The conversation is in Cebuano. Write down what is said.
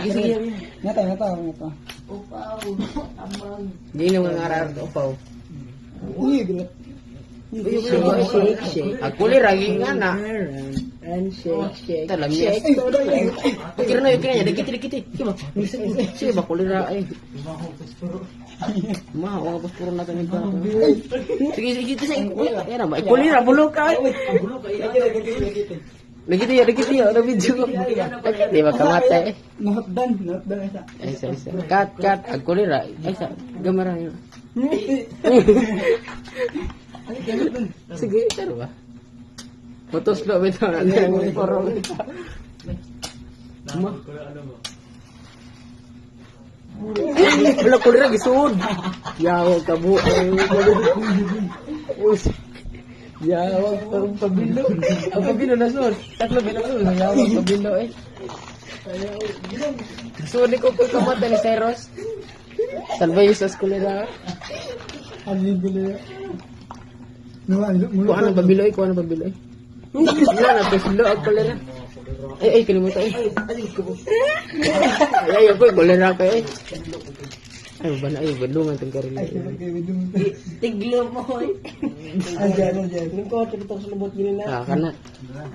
Sige, sige. Ngata, ngata, ngata. Upaw. Amang. Di na mga arar upaw. Uy, gulat. Shake, shake, shake. Ang kulira nga na. And shake, shake. Ito lang yes. Ay, ay, ay, ay. Okay na, okay na. Dikit, dikit. Sige ba? Sige ba, kulira ay. Ma, wala pa puro na kami pa. Sige, sige, ito sa Yan ba? Kulira, bulok ka. Lagi ya, lagi ya, ada video. Di ba kamatay? Nahotdan, nahotdan isa. Ay, isa, isa. Cut, cut. Ang kulira. Ay, sa gamara yun. Ay, nahotdan. Sige, pero ba? Putos lo, bitaw na. Puro. Ma. Wala kulira, gisuod. Yawa ka bu. Yawa ang pabilo. Ang pabilo na suod. Tatlo bilo suod. Yawa pabilo eh. Gisuod ni ko kung kamata ni Cyrus. Salvay sa kulira. Ang gulat. Nuwa, Kuha ng pabilo eh, kuha ng pabilo eh. Wala na, paslo ang kolera. Ay, ay, kalimutan eh. Ay, ay, ako, kolera ka eh. Ay, ba na, ay, balungan itong karili. Ay, kayo Tiglo mo eh. Ay, dyan, ay, dyan. Tingko, tigto sa lubot gini na. Ah, kana. Ay,